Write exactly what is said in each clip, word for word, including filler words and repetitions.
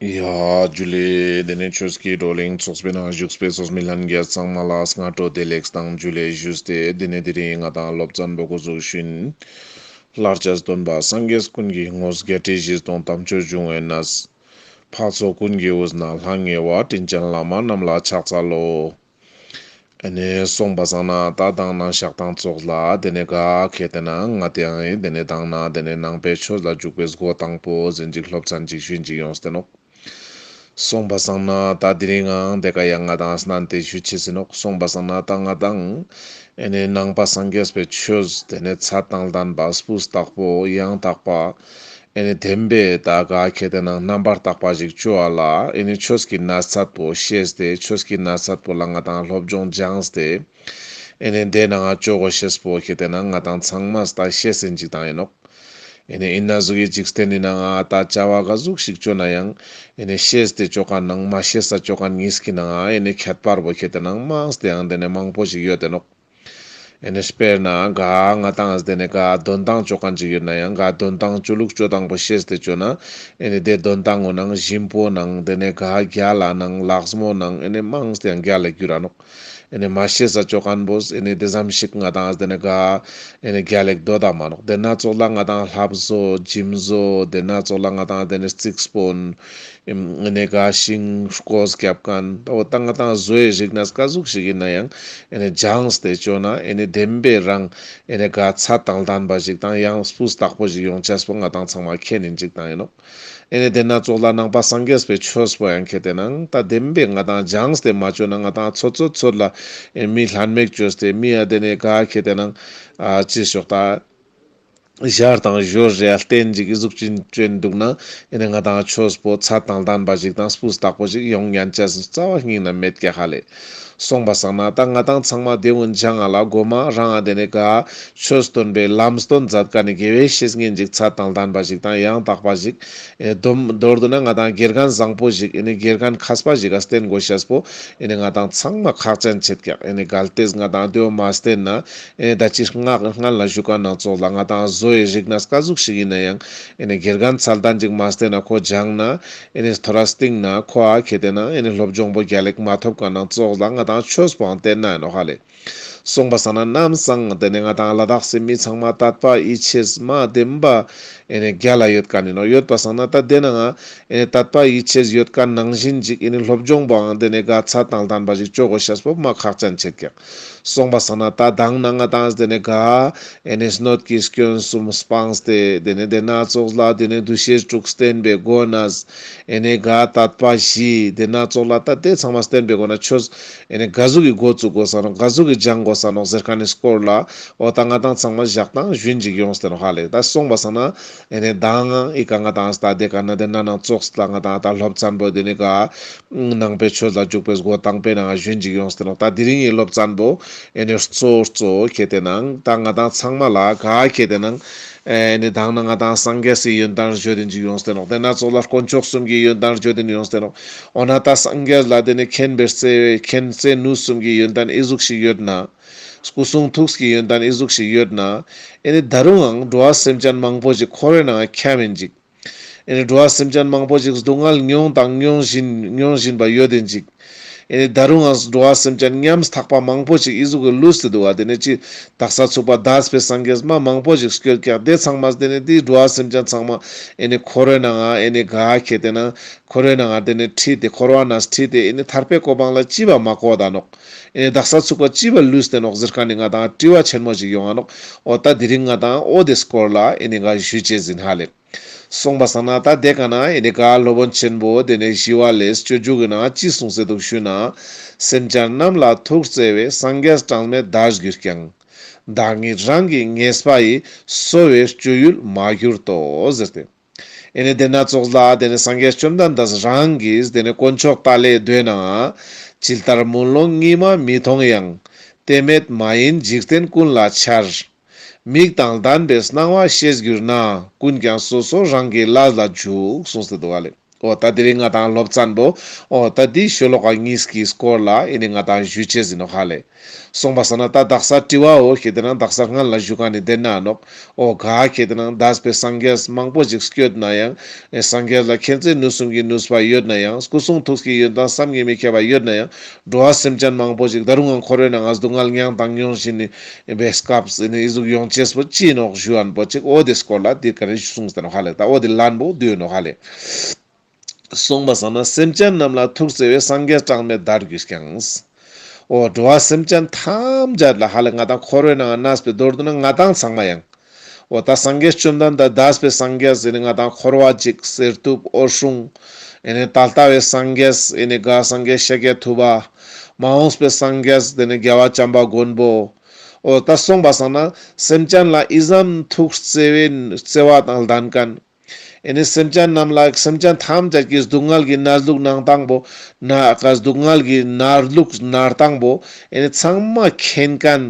ཡ་ཇུ་ལེ། དེ་ནས་ཆོས་ཀྱི་བགྲོ་གླེང་ཚོགས་པའི་ནང་བཞུགས་པའི་ཚོགས་མི་ལྷན་རྒྱས་ཚང་མ་ལ་སྔ་དྲོ་བདེ་ལེགས་དང་ཇུ་ལེ་ཞུས་ཏེ། དེ་ནས་དེ་རིང་ང་དང་སློབ་ཚན་པོ་འགོ་འཛུགས་ཞུ་ཡིན། ལྷར་བཅས་སྟོན་པ་སངས་རྒྱས་ཀུན་གྱི་དངོས། བརྒྱད་ཁྲི་བཞི་སྟོང་དམ་ཆོས་འབྱུང་བའི་གནས། འཕགས་ཚོགས་ཀུན་གྱི་དབུས་ན་ལྷང་ངེ་བ། དྲིན་ཅན་བླ་མ་རྣམས་ལ་ཕྱག་འཚལ་ལོ། ཨ་ནི་སོང་པ་སང་ན་ད་དང་ན་ཞག་དང་ཙོགས་ལ་དེ་ནས་ག་ཁེ་ཏེ་ན་ང་དེ་ཡང་དེ་ནས་དང་ན་དེ་ནས་ནང་པའི་ཆོས་ལ་འཇུག་པའི་སྒོ་དང་པོ་ཟིན་ཅིག་སློབ་ཚན་ཅིག་ཞུ་ཡིན་ཅིག་ཡོངས་ཏེ་ནོག། སོང་པ་སང་ན་ད་དེ་རིང་ངང་དེ་ག་ཡང་ང་དང་སྣན་ཏེ་ཞུ་ཆེ་ཟིན་ནོག། སོང་པ་སང་ན་ད་ང་དང་ཨེ་ནས་ནང་པ་སངས་རྒྱས་པའི་ཆོས་དེ་ནས་ཚད་དང་ལྡན་པ་སྤུས་དག་པོ་ཡང་དག་པ་ཨེ་ནས་བདེན་པའི་ད་ག་ཁེ་ཏེ་ན་རྣམ་པར་དག་པ་ཞིག་ཅོ་བ་ལ་ཨེ་ནས་ཆོས་ཀྱི་གནས་ཚད་པོ་ཤེས་ཏེ་ཆོས་ཀྱི་གནས་ཚད་པོ་ལ་ང་དང་སློབ་སྦྱོང་སྦྱངས་ཏེ་ཨེ་ནས་དེ་ནང་ང་ཅོ་གོ་ཤེས་པོ་ཁེ་ཏེ་ན་ང་དང་ཚང་མ་ད་ཤེས་ཟིན་ཅིག་དང་ཡིན་ནོག། ཨེ་ནས་ཨིན་ན་ཟུག་གི་འཇིག་རྟེན་ནི་ནང་ང་ད་བྱ་བ་ག་ཟུག་ཞིག་ཅོ་ན་ཡང་ཨེ་ནས་ཤེས་ཏེ་ཅོ་མཁན་ནང་མ་ཤེས་ས་ཅོ་མཁན་གཉིས་ཀྱི་ནང་ང་ཨེ་ནས་ཁྱད་པར་པོ་ཁེ་ཏེ་ན་མང་སྟེ་ཡང་དེ་ནས་མང་པོ་ཞིག་ཡོད་དེ་ནོག། ཨེ་ནས་དཔེར་ན་ག་ང་དང་དེ་ནས་ག་དོན་ཏང་ཅོ་མཁན་ཅིག་ཡོད་ན་ཡང་ག་དོན་ཏང་ཅོ་ལུགས་ཅོ་སྟངས་པོ་ཤེས་ཏེ་ཅོ་ན་ཨེ་ནས་དེ་དོན་ཏང་ངོ་ནང་ཞིམ་པོ་ནང་དེ་ནས་ག་རྒྱལ་ལ་ནང་ལགས་མོ་ནང་ཨེ་ནས་མང་སྟེ་ཡང་རྒྱལ་ལ་འགྱུར་ར་ནོག། ཨེ་ནས་མ་ཤེས་ས་ཅོ་མཁན་པོ་ཨེ་ནས་དེ་ཙམ་ཞིག་ང་དང་དེ་ནས་ག་ཨེ་ནས་རྒྱལ་ལ་འགྱུར་ད་མ་ནོག། དེ་ན་ཙོགས་ལ་ང་དང་ལྷ་བཟོ་འཇིམ་བཟོ་དེ་ན་ཙོགས་ལ་ང་དང་དེ་ནས་རྩིག་སྤོན། ཨེ་ནས་ག་ཤིང་རྐོས་རྒྱབ་མཁན་འོ་ད་ང་དང་བཟོ་ཡི་རིག་གནས་ག་ཟུག་ཞིག་ཡིན་ན་ཡང་ཨེ་ནས་སྦྱངས་ཏེ་ཅོ་ན་ཨེ་ནས་བདེན་པའི་རང་ཨེ་ནས་ག་ཚད་དང་ལྡན་པ་ཞིག་དང་ཡང་སྤུས་དག་པོ་ཞིག་ཡོང་ཅེས་པོ་ང་དང་ཚང་མ་མཁྱེན་ཡིན་ཅིག་དང་ཡིན་ནོག། ཨེ་ནས་དེ་ན་ཙོགས་ལ་ནང་པ་སངས་རྒྱས་པའི་ཆོས་པོ་ཡང་ཁེ་ཏེ་ན་ད་བདེན་པའི་ང་དང་སྦྱངས་ཏེ་མ་ཅོ་ན་ང་དང་ཚོད་ཚོད་ཚོད་ལ་ཨེ་མི་ལྷན་མེད་ཅོས་ཏེ་མི་ཡ་དེ་ནས་ག་ཁེ་ཏེ་ན་ཨ་ཅི་ཤོག་ད། ཞར་དང་ཞོར་རེ་བསྟན་ཅིག་གི་གཟུགས་ཅན་ཅན་འདུག་ན་ཨེ་ནས་ང་དང་ཆོས་པོ་ཚད་དང་ལྡན་པ་ཞིག་དང་སྤུས་དག་པོ་ཞིག་ཡོང་ཉན་ཅེས་རྩ་བ་ཉིད་ནས་མེད་ཀྱག་ཧ་ལེ། སོང་པ་སང་ན་ད་ང་དང་ཚང་མ་དེ་འུན་སྦྱང་ང་ལ་གོ་མ་རང་ང་དེ་ནས་ག་ཆོས་སྟོན་པའི་ལམ་སྟོན་མཛད་མཁན་ནི་དགེ་བའི་བཤེས་གཉེན་ཅིག་ཚད་དང་ལྡན་པ་ཞིག་དང་ཡང་དག་པ་ཞིག་ཨེ་མདོར་བསྡུ་ན་ང་དང་དགེ་རྒན་བཟང་པོ་ཞིག་ཨེ་ནས་དགེ་རྒན་མཁས་པ་ཞིག་ག་བསྟེན་དགོས་ཤེས་པོ་ཨེ་ནས་ང་དང་ཚང་མ་ཁག་ཅན་ཆེད་ཀྱག། ཨེ་ནས་གལ་ཏེ་ང་དང་དེ་བོ་མ་བསྟེན་ན་ཨེ་ནས་ད་ཅི་སྔ་སྔན་ལ་ཞུ་མཁན་ནང་ཙོགས་ལ་ང་དང་བཟོ་ཡི་རིག་གནས་ག་ཟུག་ཞིག་ཡིན་ན་ཡང་ཨེ་ནས་དགེ་རྒན་ཚད་ལྡན་ཅིག་མ་བསྟེན་ན་ཁོ་སྦྱངས་ན་ཨེ་ནས་ཐོ་རས་སྟིང་ན་ཁོ་ཨ་ཁེ་ཏེ་ན་ཨེ་ནས་སློབ་སྦྱོང་པོ་རྒྱལ་ལ་མ་ཐོབ་མཁན་ནང་ཙོགས་ལ་ང་དང་ཆོས་པོའང་བསྟེན་ན་ཡིན་ནོག་ཧ་ལེ། སོང་པ་སང་ན་ནམ་སང་དེ་ནས་ང་དང་ལ་དྭགས་སི་མི་ཚང་མ་དད་པ་ཡིད་ཆེས་མ་བདེན་པ་ཨེ་ནས་རྒྱལ་ལ་ཡོད་མཁན་ཡིན་ནོག། ཡོད་པ་སང་ན་ད་དེ་ནང་ང་ཨེ་ནས་དད་པ་ཡིད་ཆེས་ཡོད་མཁན་ནང་བཞིན་ཅིག་ཨེ་ནས་སློབ་སྦྱོང་པོའང་དེ་ནས་ག་ཚད་དང་ལྡན་པ་ཞིག་ཅོ་དགོས་ཤེས་པོ་མ་ཁག་ཅན་ཆེད་ཀྱག། སོང་པ་སང་ན་ད་དང་ན་ང་དང་དེ་ནས་ག་ཨེ་ནས་སྣོད་ཀྱི་སྐྱོན་གསུམ་སྤངས་ཏེ་དེ་ནས་དེ་ན་ཙོགས་ལ་དེ་ནས་འདུ་ཤེས་དྲུག་བསྟེན་པའི་སྒོ་ནས་ཨེ་ནས་ག་དད་པ་བཞི་དེ་ན་ཙོགས་ལ་ད་དེ་ཚང་མ་བསྟེན་པའི་སྒོ་ནས་ཆོས་ཨེ་ནས་ག་ཟུག་གི་འགོ་བཙུགས་དགོས་ས་ནོག་ག་ཟུག་གི་སྦྱང་དགོས་ས་ནོག་ཟེར་མཁན་ནི་སྐོར་ལ་འོ་ད་ང་དང་ཚང་མ་ཞག་དང་ཞུན་ཅིག་ཡོངས་ཏེ་ནོག་ཧ་ལེ། ད་སོང་པ་སང་ན་ཨེ་ནས་དང་ཨི་ཀ་ང་དང་ད་དེ་ཀ་ན་དེ་ན་ནང་ཙོགས་ལ་ང་དང་ད་སློབ་ཚན་པོ་དེ་ནས་ག་ནང་པའི་ཆོས་ལ་འཇུག་པའི་སྒོ་དང་པོའི་ནང་ཞུན་ཅིག་ཡོངས་ཏེ་ནོག། ད་དེ་རིང་ངི་སློབ་ཚན་པོ་ཨེ་ནས་གཙོ་གཙོ་ཁེ་ཏེ་ནང་ད་ང་དང་ཚང་མ་ལ་ག་ཁེ་ཏེ་ནང་ཨེ་ནས་དང་ན་ང་དང་སངས་རྒྱས་སི་ཡོན་ཏན་བརྗོད་དེ་ཅིག་ཡོངས་ཏེ་ནོག། དེ་ན་ཙོགས་ལ་དཀོན་མཆོག་གསུམ་གྱི་ཡོན་ཏན་བརྗོད་དེ་ཡོངས་ཏེ་ནོག། འོ་ན་ད་སངས་རྒྱས་ལ་དེ་ནས་མཁྱེན་པའི་བརྩེ་བའི་མཁྱེན་བརྩེ་ནུས་གསུམ་གྱི་ཡོན་ཏན་ཨི་ཟུག་ཞིག་ཡོད་ན། སྐུ་གསུང་ཐུགས་ཀྱི་ཡོན་ཏན་ཨི་ཟུག་ཞིག་ཡོད་ན། ཨེ་ནས་ད་རུང་འང་འགྲོ་བ་སེམས་ཅན་མང་པོ་ཞིག་འཁོར་བའི་ནང་འཁྱམས་ཡིན་ཅིག། ཨེ་ནས་འགྲོ་བ་སེམས་ཅན་མང་པོ་ཞིག་སྡུག་བསྔལ་མྱོང་དང་མྱོང་བཞིན་མྱོང་བཞིན་པ་ཡོད་དེ་ཅིག། ཨེ་ནས་ད་རུང་འང་འགྲོ་བ་སེམས་ཅན་ཉམ་ཐག་པ་མང་པོ་ཞིག་ཨི་ཟུག་གི་ལུས་ཏེ་འདུག་པ། དེ་ནས་ཅི་དག་ས་ཚུག་པ་འདས་པའི་སངས་རྒྱས་མ་མང་པོ་ཞིག་སྐྱོད་ཀྱག། དེ་ཚང་མ་དེ་ནས་དེ་འགྲོ་བ་སེམས་ཅན་ཚང་མ་ཨེ་ནས་འཁོར་བའི་ནང་ང་ཨེ་ནས་ག་ཁེ་ཏེ་ན་འཁོར་བའི་ནང་ང་དེ་ནས་ཁྲིད་དེ་འཁོར་བ་ནས་ཁྲིད་དེ་ཨེ་ནས་ཐར་པའི་གོ་འཕང་ལ་ཅི་བ་མ་བཀོད་ད་ནོག། ཨེ་ནས་དག་ས་ཚུག་པ་ཅི་བ་ལུས་ཏེ་ནོག་ཟེར་མཁན་ནི་ང་དང་དྲི་བ་ཆེན་མོ་ཞིག་ཡོང་ང་ནོག། འོ་ད་དེ་རིང་ང་དང་འོ་དེ་སྐོར་ལ་ཨེ་ནས་ག་ཞུ་ཅེས་ཡིན་ཧ་ལེ། སོང་པ་སང་ན་ད་དེ་ཀ་ན་ཨེ་ནས་ག་སློབ་དཔོན་ཆེན་པོ་དེ་ནས་ཞི་བ་ལྷས་སྤྱོད་འཇུག་གི་ནང་ཅི་གསུངས་སེ་འདུག་ཞུ་ན། སེམས་ཅན་རྣམས་ལ་ཐུགས་བརྩེ་བས། སངས་རྒྱས་གྲངས་མེད་བདག་གྱུར་ཀྱང་། བདག་ཉིད་རང་གི་ངེས་པ་ཡིས། གསོ་བའི་སྤྱོད་ཡུལ་མ་གྱུར་ཏོ། ཟེར་ཏེ། ཨེ་ནས་དེ་ན་ཙོགས་ལ་དེ་ནས་སངས་རྒྱས་བཅོམ་ལྡན་འདས་རང་གིས་དེ་ནས་དཀོན་མཆོག་ཏཱ་ལའི་མདོའི་ནང་། ཇི་ལྟར་མུན་ཀློང་གཉིས་མ་མི་མཐོང་ཡང་། དེ་མེད་མ་ཡིན་འཇིག་རྟེན་ཀུན་ལ་འཆར། མིག་དང་ལྡན་པའི་སྣང་བ་ཤེས་གྱུར་ན། ཀུན་ཀྱང་སོ་སོ་རང་གི་ལས་ལ་འཇུག། གསུངས་ཏེ་འདུག་པ་ལེ། འོ་ད་དེ་རིང་ང་དང་སློབ་ཚན་པོ་འོ་ད་དེ་ཤོ་ལོ་ཀ་གཉིས་ཀྱི་སྐོར་ལ་ཨེ་ནི་ང་དང་ཞུ་ཅེས་ཨིན་ནོག་ཧ་ལེ། སོང་པ་སང་ན་ད་དག་ས་དྲི་བ་འོ་ཁེ་ཏེ་ན་དག་ས་སྔན་ལ་ཞུ་ཁན་ནི་དེ་ན་ནོག་འོ་ག་ཁེ་ཏེ་ན་འདས་པའི་སངས་རྒྱས་མང་པོ་ཞིག་སྐྱོད་ན་ཡང་ཨེ་སངས་རྒྱས་ལ་མཁྱེན་བརྩེ་ནུས་གསུམ་གྱི་ནུས་པ་ཡོད་ན་ཡང་སྐུ་གསུང་ཐུགས་ཀྱི་ཡོན་ཏན་བསམ་གྱིས་མི་ཁྱབ་པ་ཡོད་ན་ཡང་འགྲོ་བ་སེམས་ཅན་མང་པོ་ཞིག་ད་རུང་ཡང་འཁོར་བའི་ནང་ང་སྡུག་བསྔལ་མྱངས་དང་མྱོང་བཞིན་ནི་བའི་སྐབས་ཨེ་ནི་ཨི་ཟུག་ཡོང་ཅེས་པོ་ཅི་ནོག་ཞུ་ཨན་པོ་ཅིག་འོ་དེ་སྐོར་ལ་དེ་ཀ་རེ་གསུངས་ཏེ་ནོག་ཧ་ལེ། ད་འོ་དེ་ལན་པོ་དེ་ནོག་ཧ་ལེ། སོང་པ་སང་ན་སེམས་ཅན་རྣམས་ལ་ཐུགས་བརྩེ་བས་སངས་རྒྱས་གྲངས་མེད་བདག་གིས་ཀྱང་། འོ་འགྲོ་བ་སེམས་ཅན་ཐམས་ཅད་ལ་ཧ་ལེ་ང་དང་འཁོར་བའི་ནང་ང་གནས་པའི་མདོར་བསྡུ་ན་ང་དང་ཚང་མ་ཡང་། འོ་ད་སངས་རྒྱས་བཅོམ་ལྡན་འདས་འདས་པའི་སངས་རྒྱས་ཨེ་ནི་ང་དང་འཁོར་བ་འཇིག་གསེར་ཐུབ་འོད་སྲུང་། ཨེ་ནི་ད་ལྟ་བའི་སངས་རྒྱས་ཨེ་ནི་ག་སངས་རྒྱས་ཤཱཀྱ་ཐུབ་པ། མ་འོངས་པའི་སངས་རྒྱས་ཨེ་ནི་རྒྱལ་བ་བྱམས་པ་མགོན་པོ། འོ་ད་སོང་པ་སང་ན་སེམས་ཅན་ལ་ཨི་ཙམ་ཐུགས་བརྩེ་བའི་བརྩེ་བ་དང་ལྡན་ཁན། ཨེ་ནི་སེམས་ཅན་རྣམས་ལ་སེམས་ཅན་ཐམས་ཅད་ཀྱི་སྡུག་བསྔལ་གྱི་གནས་ལུགས་གནས་སྟངས་པོ་ན་ཀ་སྡུག་བསྔལ་གྱི་གནས་ལུགས་གནས་སྟངས་པོ་ཨེ་ནི་ཚང་མ་མཁྱེན་ཁན།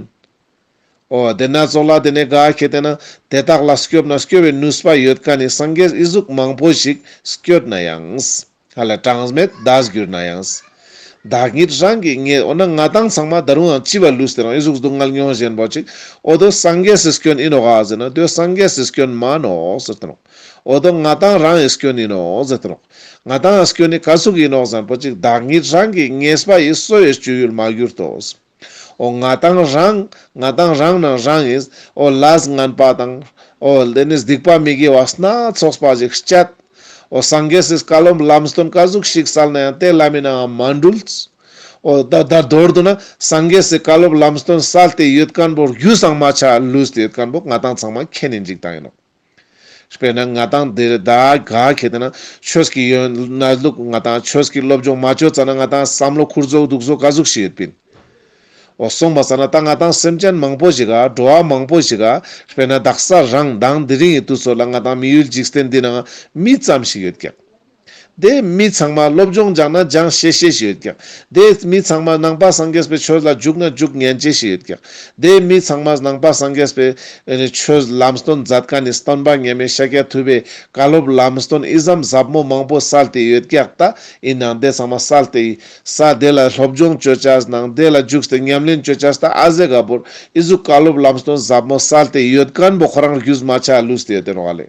འོ་དེ་ན་ཙོགས་ལ་དེ་ནས་ག་ཁེ་ཏེ་ན་དེ་དག་ལ་སྐྱོབ་ན་སྐྱོབ་པའི་ནུས་པ་ཡོད་ཁན་ནི་སངས་རྒྱས་ཨི་ཟུག་མང་པོ་ཞིག་སྐྱོད་ན་ཡང་། ཧ་ལ་གྲངས་མེད་བདག་གྱུར་ན་ཡང་། བདག་ཉིད་རང་གི་ངེས་འོ་ན་ང་དང་ཚང་མ་ད་རུང་ཡང་ཅི་བ་ལུས་ཏེ་རང་ཨི་ཟུག་སྡུག་བསྔལ་མྱོང་བཞིན་པོ་ཅིག་འོ་དོ་སངས་རྒྱས་སི་སྐྱོན་ཨིན་ནོག་ག་ཟེར་ན་དོ་སངས་རྒྱས་སི་སྐྱོན་མ་ནོག་ཟེར་ཏེ་ནོག་འོ་དོ་ང་དང་རང་གི་སྐྱོན་ཨིན་ནོག་ཟེར་ཏེ་ནོག་ང་དང་སྐྱོན་ནི་ཀ་ཟུག་ཨིན་ནོག་ཟེར་ན་པོ་ཅིག་བདག་ཉིད་རང་གི་ཉེས་པ་ཡིས་གསོ་བའི་སྤྱོད་ཡུལ་མ་གྱུར་ཏོ། འོ་ང་དང་རང་ང་དང་རང་ནང་རང་ཡིན། འོ་ལས་ངན་པ་དང་། འོ་དེ་ནི་སྡིག་པ་མི་དགེ་བ་སྣ་ཚོགས་པ་ཞིག་སྤྱད། འོ་སངས་རྒྱས་སི་བཀའ་སློབ་ལམ་སྟོན་ཀ་ཟུག་ཞིག་སལ་ན་ཡང་དེ་ལམ་མི་ནང་མ་འགྲུལ། འོ་ད་ད་མདོར་བསྡུ་ན་སངས་རྒྱས་སི་བཀའ་སློབ་ལམ་སྟོན་སལ་ཏེ་ཡོད་ཁན་པོ་རྒྱུས་སང་མ་ཆ་ལུས་ཏེ་ཡོད་ཁན་པོ་ང་དང་ཚང་མ་མཁྱེན་ནི་འཇིག་དང་ཨིན་ནོག་དཔེར་ན་ང་དང་དེ་རེ་ད་ག་ཁེ་ཏེ་ན་ཆོས་ཀྱི་ཡོན་ན་ལུགས་ང་དང་ཆོས་ཀྱི་སློབ་སྦྱོང་མ་ཅོ་ཙ་ན་ང་དང་བསམ་བློ་ཁུར་ཟོག་སྡུག་ཟོག་ཀ་ཟུག་ཞིག་ཡོད་པིན། འོ་སོང་པ་ས་ན་ད་ང་དང་སེམས་ཅན་མང་པོ་ཞིག་ག་འགྲོ་བ་མང་པོ་ཞིག་ག་དཔེར་ན་དག་ས་རང་དང་དེ་རིང་གི་དུས་ཚོད་ལ་ང་དང་མི་ཡུལ་འཇིག་རྟེན་འདི་ནང་མི་ཙམ་ཞིག་ཡོད་ཀྱག་དེ་མི་ཚང་མ་སློབ་སྦྱོང་སྦྱང་ན་སྦྱང་ཤེས་ཤེས་ཞིག་ཡོད་ཀྱག་དེ་མི་ཚང་མ་ནང་པ་སངས་རྒྱས་པའི་ཆོས་ལ་འཇུག་ན་འཇུག་ཉན་ཅེས་ཤིག་ཡོད་ཀྱག་དེ་མི་ཚང་མ་ནང་པ་སངས་རྒྱས་པའི་ཨེ་ནི་ཆོས་ལམ་སྟོན་མཛད་མཁན་ནི་སྟོན་པ་མཉམ་མེད་ཤཱཀྱ་ཐུབ་པའི་བཀའ་སློབ་ལམ་སྟོན་ཨི་ཙམ་ཟབ་མོ་མང་པོ་སལ་ཏེ་ཡོད་ཀྱག་ད་ཨིན་ནང་དེ་ཚང་མ་སལ་ཏེ་ས་དེ་ལ་སློབ་སྦྱོང་ཅོ་ཅེས་ནང་དེ་ལ་འཇུག་སྟེ་ཉམས་ལེན་ཅོ་ཅེས་ད་ཨ་ཟེ་ག་བོར་ཨི་ཟུག་བཀའ་སློབ་ལམ་སྟོན་ཟབ་མོ་སལ་ཏེ་ཡོད་མཁན་པོ་ཁོ་རང་རྒྱུས་མ་ཆ་ལུས་ཏེ་ཡོད་དེ་ནོག་ལེ།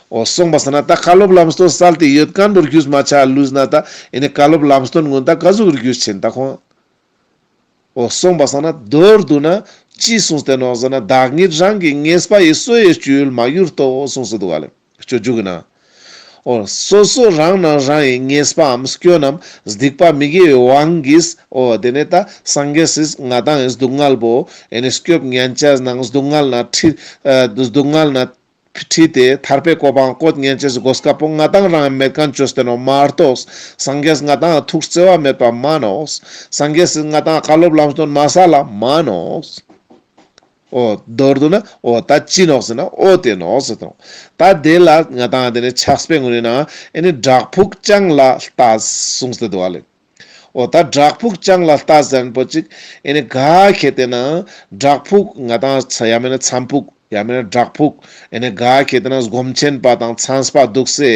འོ་སོང་པ་ས་ན་ད་བཀའ་སློབ་ལམ་སྟོན་སལ་ཏེ་ཡོད་མཁན་པོ་རྒྱུས་མ་ཆ་ལུས་ན་ད་ཨེ་ནི་བཀའ་སློབ་ལམ་སྟོན་ཀུན་ད་ཀ་ཟུག་རྒྱུས་ཆེན་ད་ཁོང་། འོ་སོང་པ་ས་ན་མདོར་བསྡུ་ན་ཅི་གསུངས་ཏེ་ནོག་ཟེར་ན་བདག་ཉིད་རང་གི་ཉེས་པ་ཡིས་གསོ་བའི་སྤྱོད་ཡུལ་མ་གྱུར་ཏོ་གསུངས་སེ་འདུག་ག་ལེ། སྤྱོད་འཇུག་གི་ནང་། འོ་སོ་སོ་རང་ནང་རང་གི་ཉེས་པའམ་སྐྱོན་ནམ་སྡིག་པ་མི་དགེ་བའི་དབང་གིས་འོ་དེ་ནས་ད་སངས་རྒྱས་སི་ང་དང་ངི་སྡུག་བསྔལ་པོ་ཨེ་ནི་སྐྱོབ་ཉན་ཅེས་ནང་སྡུག་བསྔལ་ན་ཁྲིད་ཨ་སྡུག་བསྔལ་ན་ཁྲིད་དེ་ཐར་པའི་གོ་འཕང་བཀོད་ཉན་ཅེས་སི་གོ་སྐབས་པོ་ང་དང་རང་མེད་མཁན་ཅོས་ཏེ་ནོག་མ་གཏོགས་སངས་རྒྱས་ང་དང་ཐུགས་བརྩེ་བ་མེད་པ་མ་ནོག་སངས་རྒྱས་སི་ང་དང་བཀའ་སློབ་ལམ་སྟོན་མ་སལ་ལ་མ་ནོག་འོ་མདོར་བསྡུ་ན་འོ་ད་ཅི་ནོག་ཟེར་ན་འོ་དེ་ནོག་ཟེར་ཏེ་ནོག་ད་དེ་ལ་ང་དང་དེ་ནས་ཕྱག་དཔེ་ངོ་ནས་ན་ཨེ་ནི་བྲག་ཕུག་ལྕང་ལ་ལྟ་གསུངས་ཏེ་འདུག་ག་ལེ། འོ་ད་བྲག་ཕུག་ལྕང་ལ་ལྟ་ཟེར་མཁན་པོ་ཅིག་ཨེ་ནི་ག་ཁེ་ཏེ་ན་བྲག་ཕུག་ང་དང་ཚ་ཡང་མེད་ན་མཚམས་ཕུག་ཡང་མེད་ན་བྲག་ཕུག་ཨེ་ནི་ག་ཁེ་ཏེ་ན་སྒོམ་ཆེན་པ་དང་མཚམས་པ་འདུག་སེ་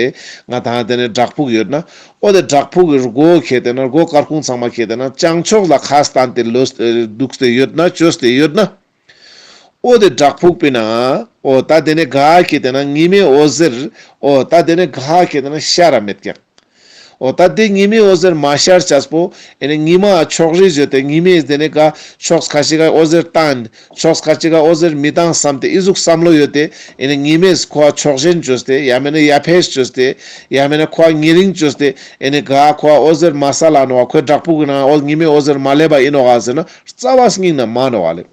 ང་དང་དེ་ནས་བྲག་ཕུག་ཡོད་ན་འོ་དེ་བྲག་ཕུག་གི་སྒོ་ཁེ་ཏེ་ན་སྒོ་སྐར་ཁུང་ཚང་མ་ཁེ་ཏེ་ན་བྱང་ཕྱོགས་ལ་ཁ་བསྟན་ཏེ་ལོས་འདུག་སྟེ་ཡོད་ན་ཅོས་ཏེ་ཡོད་ན། འོ་དེ་བྲག་ཕུག་པོའི་ནང་འོ་ད་དེ་ནས་ག་ཁེ་ཏེ་ན་ཉི་མའི་འོད་ཟེར་འོ་ད་དེ་ནས་ག་ཁེ་ཏེ་ན་ཤར་ར་མེད་ཀྱག་འོ་ད་དེ་ཉི་མའི་འོད་ཟེར་མ་ཤར་ཅེས་པོ་ཨེ་ནི་ཉི་མ་ཕྱོགས་རིས་ཡོད་དེ་ཉི་མས་དེ་ནས་ག་ཕྱོགས་ཁ་ཅིག་ག་འོད་ཟེར་བཏང་ཕྱོགས་ཁ་ཅིག་ག་འོད་ཟེར་མི་བཏང་བསམ་སྟེ་ཨི་ཟུག་བསམ་བློ་ཡོད་དེ་ཨེ་ནི་ཉི་མས་ཁོ་ཕྱོགས་ཞེན་ཅོས་ཏེ་ཡང་མེད་ན་ཡར་འཕེལ་ཅོས་ཏེ་ཡང་མེད་ན་ཁོ་ཉེ་རིང་ཅོས་ཏེ་ཨེ་ནི་ག་ཁོ་འོད་ཟེར་མ་སལ་ལ་ནོག་ཁོའི་བྲག་ཕུག་གི་ནང་འོ་ཉི་མའི་འོད་ཟེར་མ་སླེབས་པ་ཨིན་ནོག་ག་ཟེར་ན་རྩ་བ་ཉིད་ནས་མ་ནོག་ག་ལེ།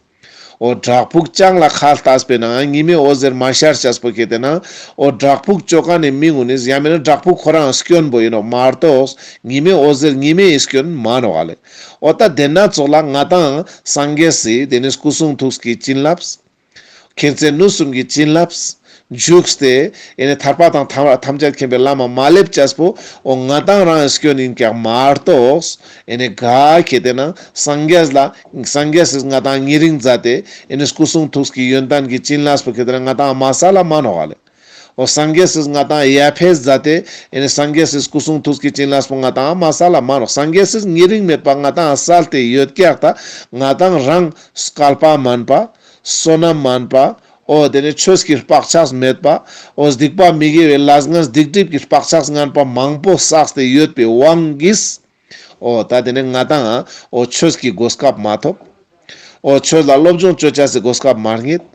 འོ་བྲག་ཕུག་ལྕང་ལ་ཁ་ལྟས་པའི་ནང་ཉི་མའི་འོད་ཟེར་མ་ཤར་ཅེས་པོ་ཁེ་ཏེ་ན་འོ་བྲག་ཕུག་ཅོ་མཁན་ནི་མི་ངུ་ནི་ཡང་མེད་ན་བྲག་ཕུག་ཁོ་རང་སྐྱོན་པོ་ཨིན་ནོག་མ་གཏོགས་ཉི་མའི་འོད་ཟེར་ཉི་མའི་སྐྱོན་མ་ནོག་ག་ལེ། འོ་ད་དེ་ན་ཙོགས་ལ་ང་དང་སངས་རྒྱས་སི་དེ་ནི་སྐུ་གསུང་ཐུགས་ཀྱི་བྱིན་རླབས། མཁྱེན་བརྩེ་ནུས་གསུམ་གྱི་བྱིན་རླབས། འཇུག་སྟེ་ཨེ་ནི་ཐར་པ་དང་ཐམས་ཐམས་ཅད་མཁྱེན་པའི་ལམ་མ་སླེབས་ཅེས་པོ་འོ་ང་དང་རང་སྐྱོན་ཨིན་ཀྱག་མ་གཏོགས་ཨེ་ནི་ག་ཁེ་ཏེ་ན་སངས་རྒྱས་ལ་སངས་རྒྱས་སི་ང་དང་ཉེ་རིང་མཛད་དེ་ཨེ་ནི་སྐུ་གསུང་ཐུགས་ཀྱི་ཡོན་ཏན་གྱི་བྱིན་རླབས་པོ་ཁེ་ཏེ་ན་ང་དང་མ་སལ་ལ་མ་ནོག་ག་ལེ། འོ་སངས་རྒྱས་སི་ང་ཏང་ཡ་ཕེས་མཛད་དེ་ཨེ་ནི་སངས་རྒྱས་སི་སྐུ་གསུང་ཐུགས་ཀྱི་བྱིན་རླབས་པོ་ང་ཏང་མ་སལ་ལ་མ་ནོག། སངས་རྒྱས་སི་ཉེ་རིང་མེད་པ་ང་ཏང་སལ་ཏེ་ཡོད་ཀྱག། ད་ང་ཏང་རང་སྐལ་པ་མན་པ། བསོད་ནམས་མན་པ། འོ་དེ་ནས་ཆོས་ཀྱི་བག་ཆགས་མེད་པ། འོ་སྡིག་པ་མི་དགེ་བའི་ལས་ངན་སྡིག་སྒྲིབ་ཀྱི་བག་ཆགས་ངན་པ་མང་པོ་བསགས་ཏེ་ཡོད་པའི་དབང་གིས། འོ་ད་དེ་ནས་ང་ཏང་འོ་ཆོས་ཀྱི་གོ་སྐབས་མ་ཐོབ། འོ་ཆོས་ལ་སློབ་སྦྱོང་ཅོ་ཅེས་སི་གོ་སྐབས་མ་རྙེད།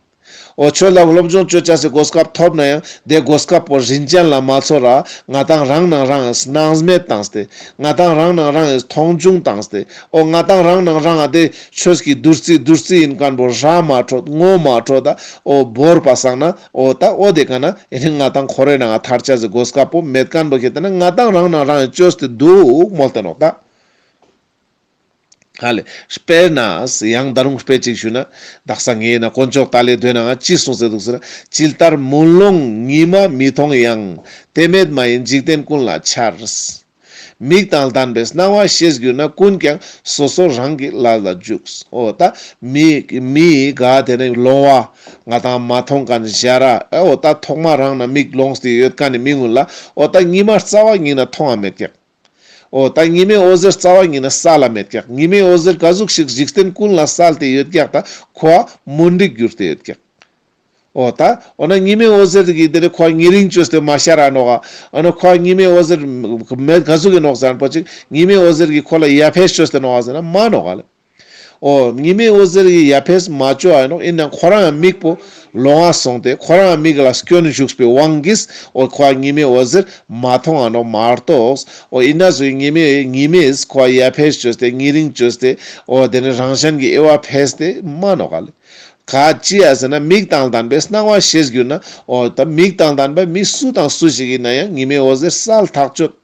འོ་ཆོས་ལ་སློབ་སྦྱོང་ཅོ་ཅེས་སི་གོ་སྐབས་ཐོབ་ན་ཡང་དེ་གོ་སྐབས་པོ་རིན་ཅན་ལ་མ་ཚོར་ར་ང་ཏང་རང་ནང་རང་སྣང་མེད་བཏང་སྟེ། ང་ཏང་རང་ནང་རང་མཐོང་ཆུང་བཏང་སྟེ། འོ་ང་ཏང་རང་ནང་རང་དེ་ཆོས་ཀྱི་བདུད་རྩི་བདུད་རྩི་ཡིན་མཁན་པོ་ར་མ་འཕྲོད་ངོ་མ་འཕྲོད་ད། འོ་བོར་པ་སང་ན་འོ་ད་འོ་དེ་ཀ་ན་ཨེ་ནི་ང་ཏང་འཁོར་བའི་ནང་ཐར་ཅེས་སི་གོ་སྐབས་པོ་མེད་མཁན་པོ་ཁེ་ཏེ་ན་ང་ཏང་རང་ནང་རང་ཅོས་ཏེ་འདུག་མོལ་ཏེ་ནོག་ད། ཧ་ལེ། དཔེར་ན་ཡང་ད་རུང་དཔེ་ཅིག་ཞུ་ན། དག་ས་ངས་ན་དཀོན་མཆོག་ཏཱ་ལའི་མདོའི་ནང་ཅི་གསུངས་ཏེ་འདུག་ཟེར་ན། ཇི་ལྟར་མུན་ལོང་ཉི་མ་མི་མཐོང་ཡང་། དེ་མེད་མ་ཡིན་འཇིག་རྟེན་ཀུན་ལ་འཆར། མིག་དང་ལྡན་པས་སྣང་བ་ཤེས་གྱུར་ན། ཀུན་ཀྱང་སོ་སོ་རང་གི་ལས་ལ་འཇུག། འོ་ད་མི་མི་ག་དེ་ནས་ལོང་བ་ང་ཏང་མ་མཐོང་མཁན་ཞ་ར་འོ་ད་ཐོག་མ་རང་ན་མིག་ལོངས་ཏེ་ཡོད་མཁན་ནི་མི་ངུན་ལ་འོ་ད་ཉི་མ་རྩ་བ་ཉིད་ན་མཐོང་བ་མེད་ཀྱག། འོ་ད་ཉི་མའི་འོད་ཟེར་རྩ་བ་ཉིད་ན་སལ་ལ་མེད་ཀྱག། ཉི་མའི་འོད་ཟེར་ག་ཟུག་ཞིག་འཇིག་རྟེན་ཀུན་ལ་སལ་ཏེ་ཡོད་ཀྱག། ད་ཁོ་མུན་དིག་གྱུར་ཏེ་ཡོད་ཀྱག། འོ་ད་འོ་ན་ཉི་མའི་འོད་ཟེར་གྱིས་དེ་ནས་ཁོ་ཉེ་རིང་ཅོས་ཏེ་མ་ཤར་ར་ནོག་ག། འོ་ན་ཁོ་ཉི་མའི་འོད་ཟེར་མེད་ག་ཟུག་གི་ནོག་ཟེར་ན་པོ་ཅིག་ཉི་མའི་འོད་ཟེར་གྱིས་ཁོ་ལ་ཡ་ཕེས་ཅོས་ཏེ་ནོག་ག་ཟེར་ན་མ་ནོག་ག་ལེ། འོ་ཉི་མའི་འོད་ཟེར་གྱིས་ཡ་ཕེས་མ་ཅོ་ཨ་ནོག། ཨིན་ནའང་ཁོ་རང་མིག་པོ་ལོང་ང་སོང་སྟེ་ཁོ་རང་མིག་ལ་སྐྱོན་ཞུགས་པའི་དབང་གིས་འོ་ཁོ་ཉི་མའི་འོད་ཟེར་མ་མཐོང་ང་ནོག་མ་གཏོགས། འོ་ཨིན་ན་ཟུག་ཉི་མའི་ཉི་མས་ཁོ་ཡ་ཕེས་ཅོས་ཏེ་ཉེ་རིང་ཅོས་ཏེ་འོ་དེ་ནས་རང་གཞན་གྱི་དབྱེ་བ་ཕེས་ཏེ་མ་ནོག་ག་ལེ། ག་ཅི་ཡ་ཟེར་ན་མིག་དང་ལྡན་པས་སྣང་བ་ཤེས་གྱུར་ན། འོ་ད་མིག་དང་ལྡན་པ་མི་སུ་དང་སུ་ཞིག་ཡིན་ན་ཡང་ཉི་མའི་འོད་ཟེར་སལ་ཐག་ཆོད།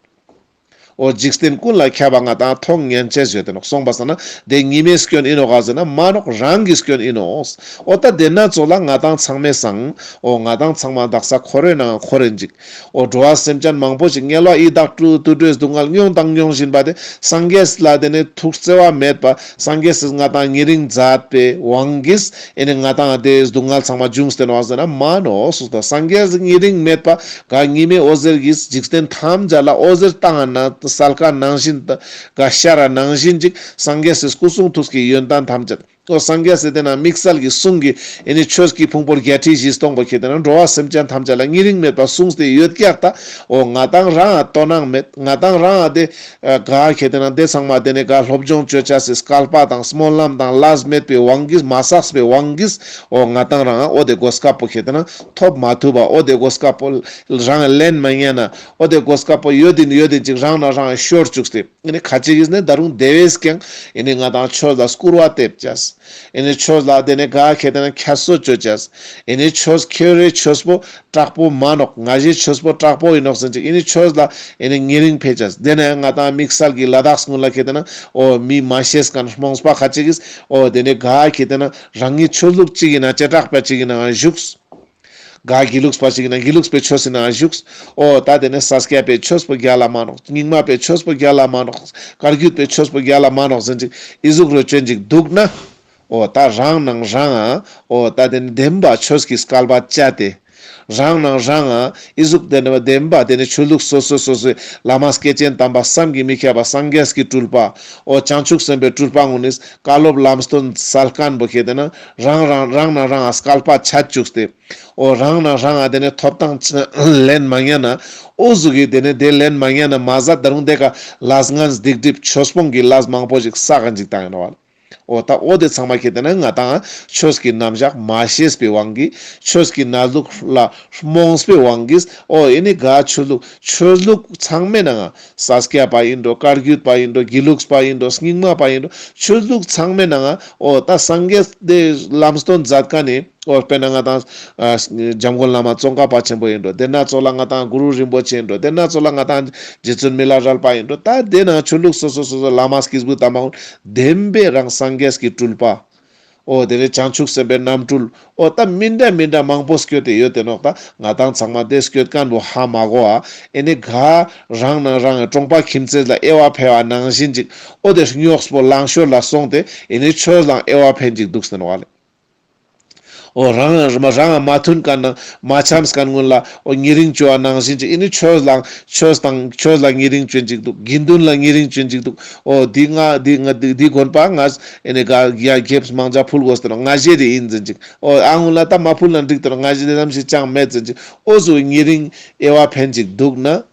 འོ་འཇིག་རྟེན་ཀུན་ལ་ཁྱབ་པ་ང་ཏང་མཐོང་ཉན་ཅེས་ཡོད་དེ་ནོག། སོང་པ་སང་ན་དེ་ཉི་མའི་སྐྱོན་ཨིན་ནོག་ག་ཟེར་ན་མ་ནོག། རང་གི་སྐྱོན་ཨིན་ནོག། འོ་ད་དེ་ན་ཚོགས་ལ་ང་ཏང་ཚང་མའི་སང་འོ་ང་ཏང་ཚང་མ་དག་ས་འཁོར་བའི་ནང་འཁོར་རེན་ཅིག། འོ་འགྲོ་བ་སེམས་ཅན་མང་པོ་ཞིག་དམྱལ་བ་ཡི་དྭགས་དུད་འགྲོའི་སྡུག་བསྔལ་མྱོང་དང་མྱོང་བཞིན་པ་དེ་སངས་རྒྱས་ལ་དེ་ནས་ཐུགས་བརྩེ་བ་མེད་པ་སངས་རྒྱས་སི་ང་ཏང་ཉེ་རིང་མཛད་པའི་དབང་གིས་ཨེ་ནི་ང་ཏང་དེ་སྡུག་བསྔལ་ཚང་མ་འབྱུང་སྟེ་ནོག་ཟེར་ན་མ་ནོག་སོ་ད། སངས་རྒྱས་ཉེ་རིང་མེད་པ་ག་ཉི་མའི་འོད་ཟེར་གྱིས་འཇིག་རྟེན་ཐམས་ཅད་ལ་འོད་ཟེར་བཏང་ན་སལ་ཀ་ནང་བཞིན་ག་ཤར་ར་ནང་བཞིན་ཅིག་སངས་རྒྱས་སི་སྐུ་གསུང་ཐུགས་ཀྱི་ཡོན་ཏན་ཐམས་ཅད། འོ་སངས་རྒྱས་སི་དེ་ན་དམིགས་བསལ་གྱི་གསུང་གི་ཨེ་ནི་ཆོས་ཀྱི་ཕུང་པོ་བརྒྱད་ཁྲི་བཞི་སྟོང་པོ་ཁེ་ཏེ་ན་འགྲོ་བ་སེམས་ཅན་ཐམས་ཅད་ལ་ཉེ་རིང་མེད་པ་གསུངས་ཏེ་ཡོད་ཀྱག་ད། འོ་ང་ཏང་རང་ང་དོ་སྣང་མེད། ང་ཏང་རང་ང་དེ་ག་ཁེ་ཏེ་ན་དེ་ཚང་མ་དེ་ནས་ག་སློབ་སྦྱོང་ཅོ་ཅེས་སི་སྐལ་པ་དང་སྨོན་ལམ་དང་ལས་མེད་པའི་དབང་གིས་མ་བསགས་པའི་དབང་གིས་འོ་ང་ཏང་རང་ང་འོ་དེ་གོ་སྐབས་པོ་ཁེ་ཏེ་ན་ཐོབ་མ་ཐུབ་པ། འོ་དེ་གོ་སྐབས་པོ་རང་ལེན་མ་ཉན་ན་འོ་དེ་གོ་སྐབས་པོ་ཡོད་དེ་ཡོད་དེ་ཅིག་རང་ན་རང་ཤོར་བཅུག་སྟེ། ཨེ་ནི་ཁ་ཅིག་གིས་ནི་ད་རུང་དེ་བས་ཀྱང་ཨེ་ནི་ང་ཏང་ཆོས་ལ་སྐུར་བ་འདེབས་ཅེས། ཨེ་ནི་ཆོས་ལ་དེ་ནས་ག་ཁེ་ཏེ་ན་ཁྱད་གསོད་ཅོ་ཅེས། ཨེ་ནི་ཆོས་ཁྱོད་རའི་ཆོས་པོ་དྲག་པོ་མ་ནོག། ང་ཞའི་ཆོས་པོ་དྲག་པོ་ཨིན་ནོག་ཟེར་ཅིག་ཨེ་ནི་ཆོས་ལ་ཨེ་ནི་ཉེ་རིང་ཕེ་ཅེས། དེ་ནས་ང་ཏང་དམིགས་བསལ་གྱི་ལ་དྭགས་སྔོན་ལ་ཁེ་ཏེ་ན་འོ་མི་མ་ཤེས་མཁན་རྨོངས་པ་ཁ་ཅིག་གིས་འོ་དེ་ནས་ག་ཁེ་ཏེ་ན་རང་ཉིད་ཆོས་ལུགས་ཅིག་ཡིན་ན་བྱེ་བྲག་པ་ཅིག་ཡིན་ན་བཞུགས། ག་དགེ་ལུགས་པ་ཞིག་ཡིན་ན་དགེ་ལུགས་པའི་ཆོས་སི་ནང་བཞུགས། འོ་ད་དེ་ནས་ས་སྐྱ་པའི་ཆོས་པོ་རྒྱལ་ལ་མ་ནོག། རྙིང་མ་པའི་ཆོས་པོ་རྒྱལ་ལ་མ་ནོག། བཀའ་བརྒྱུད་པའི་ཆོས་པོ་རྒྱལ་ལ་མ་ནོག་ཟེར་ཅིག་ཨི་ཟུག་རོ་ཅན་ཅིག་འདུག་ན། འོ་ད་རང་ནང་རང་ང་འོ་ད་དེ་ནས་བདེན་པ་ཆོས་ཀྱི་སྐལ་བ་བཅད་དེ། རང་ནང་རང་ང་ཨི་ཟུག་དེ་ནས་བདེན་པ་དེ་ནས་ཆོས་ལུགས་སོ་སོ་སོ་སོའི་བླ་མ་སྐྱེས་ཆེན་དམ་པ་བསམ་གྱིས་མི་ཁྱབ་པ་སངས་རྒྱས་ཀྱི་སྤྲུལ་པ། འོ་བྱང་ཆུབ་སེམས་དཔའི་སྤྲུལ་པ་ངུན་ནིས་བཀའ་སློབ་ལམ་སྟོན་སལ་མཁན་པོ་ཁེ་ཏེ་ན་རང་རང་རང་ནང་རང་ང་སྐལ་པ་ཆད་བཅུག་སྟེ། འོ་རང་ནང་རང་ང་དེ་ནས་ཐོབ་ཐང་ལེན་མ་ཉན་ན། འོ་ཟུག་གི་དེ་ནས་དེ་ལེན་མ་ཉན་ན་མ་ཟད་ད་རུང་དེ་ཀ་ལས་ངན་སྡིག་སྒྲིབ་ཆོས་སྤོང་གི་ལས་མང་པོ་ཞིག་བསགས་ཀྱིན་ཅིག་བཏང་ཡིན་ནོག་བ། འོ་ད་འོ་དེ་ཚང་མ་ཁེ་ཏེ་ན་ང་ཏང་ཆོས་ཀྱི་རྣམ་གཞག་མ་ཤེས་པའི་དབང་གིས་ཆོས་ཀྱི་གནས་ལུགས་ལ་རྨོངས་པའི་དབང་གིས། འོ་ཨེ་ནི་ག་ཆོས་ལུགས་ཆོས་ལུགས་ཚང་མའི་ནང་ང་ས་སྐྱ་པ་ཡིན་འགྲོ། བཀའ་བརྒྱུད་པ་ཡིན་འགྲོ། དགེ་ལུགས་པ་ཡིན་འགྲོ། རྙིང་མ་པ་ཡིན་འགྲོ། ཆོས་ལུགས་ཚང་མའི་ནང་ང་འོ་ད་སངས་རྒྱས་དེ་ལམ་སྟོན་མཛད་མཁན་ནི། འོ་དཔེར་ན་ང་ཏང་ཨ་འཇམ་མགོན་བླ་མ་ཙོང་ཁ་པ་ཆེན་པོ་ཡིན་འགྲོ། དེ་ན་ཚོགས་ལ་ང་ཏང་གུ་རུ་རིན་པོ་ཆེ་ཡིན་འགྲོ། དེ་ན་ཚོགས་ལ་ང་ཏང་རྗེ་བཙུན་མི་ལ་རས་པ་ཡིན་འགྲོ། ད་དེ་ན་ཆོས་ལུགས་སོ་སོ་སོ་སོ་བླ་མ་སྐྱེས་བུ་དམ་པ་ཀུན་བདེན་པའི་རང་སངས་རྒྱས་ཀྱི་སྤྲུལ་པ། འོ་དེ་ནས་བྱང་ཆུབ་སེམས་དཔའི་རྣམ་སྤྲུལ། འོ་ད་མི་འདྲ་མི་འདྲ་མང་པོ་སྐྱོད་དེ་ཡོད་དེ་ནོག། ད་ང་ཏང་ཚང་མ་དེ་སྐྱོད་མཁན་པོ་ཧ་མ་གོ་ཨ། ཨེ་ནི་ག་རང་ནང་རང་གྲོང་པ་ཁྱིམ་མཚེས་ལ་དབྱེ་བ་ཕེ་བ་ནང་བཞིན་ཅིག། འོ་དེ་རྙོགས་པོ་ལང་ཤོར་ལ་སོང་སྟེ་ཨེ་ནི་ཆོས་ལའང་དབྱེ་བ་ཕེ་ཅིག་འདུག་ཟེར་ནོག་བ་ལེ། འོ་རང་རང་མ་མཐུན་མཁན་ན་མ་འཆམས་མཁན་ཀུན་ལ་འོ་ཉེ་རིང་བཅོ་བ་ནང་བཞིན་ཅིག་ཨེ་ནི་ཆོས་ལ་ཆོས་དང་ཆོས་ལ་ཉེ་རིང་བཅོ་ཨིན་ཅིག་འདུག། དགེ་འདུན་ལ་ཉེ་རིང་བཅོ་ཨིན་ཅིག་འདུག། འོ་འདི་ང་འདི་ང་འདི་འདི་དགོན་པ་ང་ཨེ་ནི་ག་ཡ་རྒྱབ་མང་ཇ་ཕུལ་དགོས་ཏེ་ནོག། ང་ཞེ་རེ་ཨིན་ཟེར་ཅིག། འོ་ཨ་ངུ་ལ་ད་མ་ཕུལ་ན་འགྲིག་ཏེ་ནོག། ང་ཞེ་རེ་ལམ་ཞིག་ཅང་མེད་ཟེར་ཅིག། འོ་ཟུག་ཉེ་རིང་དབྱེ་བ་འཕེན་ཅིག་འདུག་ན།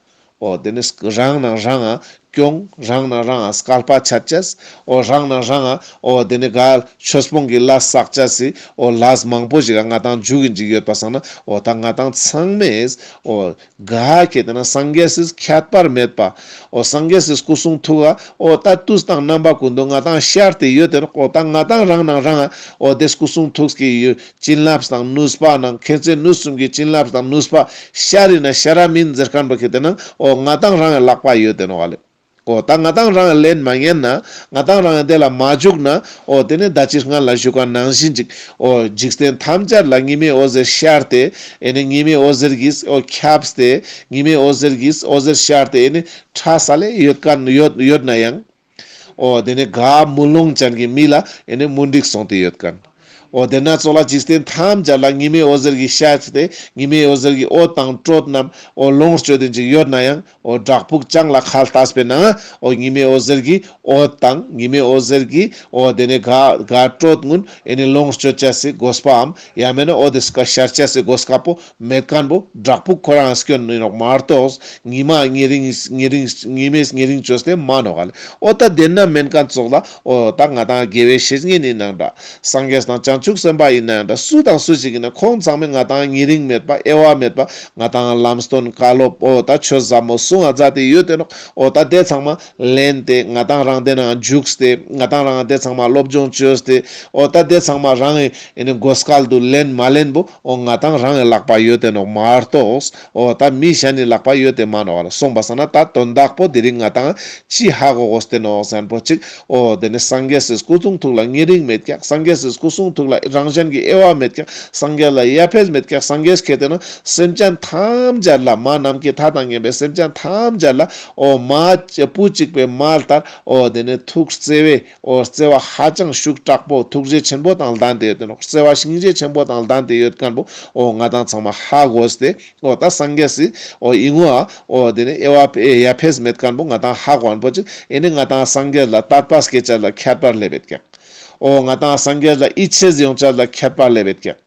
འོ་དེ་ནི་རང་ནང་རང་ང་སྐྱོང་། རང་ནང་རང་ང་སྐལ་པ་ཆད་ཅེས། འོ་རང་ནང་རང་ང་འོ་དེ་ནི་ག་ཆོས་སྤོང་གི་ལས་བསགས་ཅེས་སི་འོ་ལས་མང་པོ་ཞིག་ག་ང་ཏང་འཇུག་གིན་ཅིག་ཡོད་པ་སང་ན། འོ་ད་ང་ཏང་ཚང་མས་འོ་ག་ཁེ་ཏེ་ན་སངས་རྒྱས་སི་ཁྱད་པར་མེད་པ། འོ་སངས་རྒྱས་སི་སྐུ་གསུང་ཐུགས་ལ་འོ་ད་དུས་དང་རྣམ་པ་ཀུན་ཏུ་ང་ཏང་ཤར་ཏེ་ཡོད་དེ་ནོག། འོ་ད་ང་ཏང་རང་ནང་རང་ང་འོ་དེ་སྐུ་གསུང་ཐུགས་ཀྱི་ཡོད། བྱིན་རླབས་དང་ནུས་པ་ནང་མཁྱེན་བརྩེ་ནུས་གསུམ་གྱི་བྱིན་རླབས་དང་ནུས་པ་ཤར་ཨིན་ན་ཤར་ར་མིན་ཟེར་མཁན་པོ་ཁེ་ཏེ་ན་འོ་ང་ཏང་རང་ལ་ལག་པ་ཡོད་དེ་ནོག་ལེ། འོ་ད་ང་ཏང་རང་ལེན་མ་ཉན་ན་ང་ཏང་རང་དེ་ལ་མ་འཇུག་ན། འོ་དེ་ནི་ད་ཅི་སྔ་ལ་ཞུ་མཁན་ནང་བཞིན་ཅིག། འོ་འཇིག་རྟེན་ཐམས་ཅད་ལ་ཉི་མའི་འོད་ཟེར་ཤར་ཏེ་ཨེ་ནི་ཉི་མའི་འོད་ཟེར་གྱིས་འོ་ཁྱབ་སྟེ་ཉི་མའི་འོད་ཟེར་གྱིས་འོད་ཟེར་ཤར་ཏེ་ཨེ་ནི་ཁྲ་ས་ལེ་ཡོད་མཁན་ཡོད་ཡོད་ན་ཡང་། འོ་དེ་ནི་ག་མུན་ལོང་ཅན་གྱི་མི་ལ་ཨེ་ནི་མུན་དིག་སོང་སྟེ་ཡོད་མཁན། འོ་དེ་ན་ཙོགས་ལ་འཇིག་རྟེན་ཐམས་ཅད་ལ་ཉི་མའི་འོད་ཟེར་གྱིས་ཤར་ཏེ་ཉི་མའི་འོད་ཟེར་གྱི་འོད་དང་དྲོད་རྣམས་འོ་ལོངས་སྤྱོད་དེ་ཅིག་ཡོད་ན་ཡང་། འོ་བྲག་ཕུག་ལྕང་ལ་ཁ་ལྟས་པའི་ནང་འོ་ཉི་མའི་འོད་ཟེར་གྱི་འོད་དང་ཉི་མའི་འོད་ཟེར་གྱི་འོ་དེ་ནི་ག་ག་དྲོད་ཀུན་ཨེ་ནི་ལོངས་སྤྱོད་ཅེས་སི་དགོས་པའམ་ཡང་མེད་ན་འོ་དེ་སྐ་ཤར་ཅེས་སི་གོ་སྐབས་པོ་མེད་མཁན་པོ་བྲག་ཕུག་ཁོ་རང་སྐྱོན་ནི་ནོག་མ་གཏོགས་ཉི་མ་ཉེ་རིང་ཉེ་རིང་ཉི་མས་ཉེ་རིང་བཅོས་ཏེ་མ་ནོག་ལེ། འོ་ད་དེ་ན་མེན་མཁན་ཙོགས་ལ་འོ་ད་ང་ཏང་དགེ་བའི་བཤེས་གཉེན་ཨིན་ནའང་འདྲ། སངས་རྒྱས་དང་བྱང་ཆུབ་སེམས་དཔའ་ཨིན་ནའང་འདྲ། སུ་དང་སུ་ཞིག་ཨིན་ན་ཁོང་ཚང་མས་ང་ཏང་ཉེ་རིང་མེད་པ་དབྱེ་བ་མེད་པ་ང་ཏང་ལམ་སྟོན་བཀའ་སློབ་འོ་ད་ཆོས་ཟབ་མོ་གསུང་ང་མཛད་དེ་ཡོད་དེ་ནོག། འོ་ད་དེ་ཚང་མ་ལེན་ཏེ་ང་ཏང་རང་དེ་ནང་འཇུག་སྟེ་ང་ཏང་རང་དེ་ཚང་མ་སློབ་སྦྱོང་བཅོས་ཏེ་འོ་ད་དེ་ཚང་མ་རང་ཨེ་ནི་གོ་སྐལ་དུ་ལེན་མ་ལེན་པོ་འོ་ང་ཏང་རང་ཨེ་ལག་པ་ཡོད་དེ་ནོག་མ་གཏོགས། འོ་ད་མི་གཞན་ནི་ལག་པ་ཡོད་དེ་མ་ནོག་ལེ། སོང་པ་སང་ན་ད་དོན་དག་པོ་དེ་རིང་ང་ཏང་ཅི་ཧ་གོ་དགོས་ཏེ་ནོག་ཟེར་ན་པོ་ཅིག། འོ་དེ་ནི་སངས་རྒྱས་སི་སྐུ་གསུང་ཐུགས་ལ་ཉེ་རིང་མེད་ཀྱག། སངས་རྒྱས་སི་སྐུ་གསུང་ཐུགས་ལ་རང་གཞན་གྱི་དབྱེ་བ་མེད་ཀྱག། སངས་རྒྱས་ལ་ཡ་ཕེས་མེད་ཀྱག། སངས་རྒྱས་ཁེ་ཏེ་ན་སེམས་ཅན་ཐམས་ཅད་ལ་མ་ནམ་མཁའི་མཐའ་དང་མཉམ་པའི་སེམས་ཅན་ཐམས་ཅད་ལ་འོ་མ་བུ་གཅིག་པའི་མ་ལྟར་འོ་དེ་ནི་ཐུགས་བརྩེ་བས་འོ་བརྩེ་བ་ཧ་ཅང་ཤུགས་དྲག་པོ་ཐུགས་རྗེ་ཆེན་པོ་དང་ལྡན་ཏེ་ཡོད་དེ་ནོག། བརྩེ་བ་སྙིང་རྗེ་ཆེན་པོ་དང་ལྡན་ཏེ་ཡོད་མཁན་པོ་འོ་ང་ཏང་ཚང་མ་ཧ་གོ་སྟེ། འོ་ད་སངས་རྒྱས་སི་འོ་ཨིན་ནོག། འོ་དེ་ནི་དབྱེ་བ་ཡ་ཕེས་མེད་མཁན་པོ་ང་ཏང་ཧ་གོ་མཁན་པོ་ཅིག། ཨེ་ནི་ང་ཏང་སངས་རྒྱས་ལ་དད་པ་སྐྱེ་ཅེས་ལ་ཁྱད་པར་ལེབ་བེད་ཀྱག། འོ་ང་ཏང་སངས་རྒྱས་ལ་ཡིད་ཆེས་ཡོང་ཅེས་ལ་ཁྱད་པར་ལེབ་བེད་ཀྱག།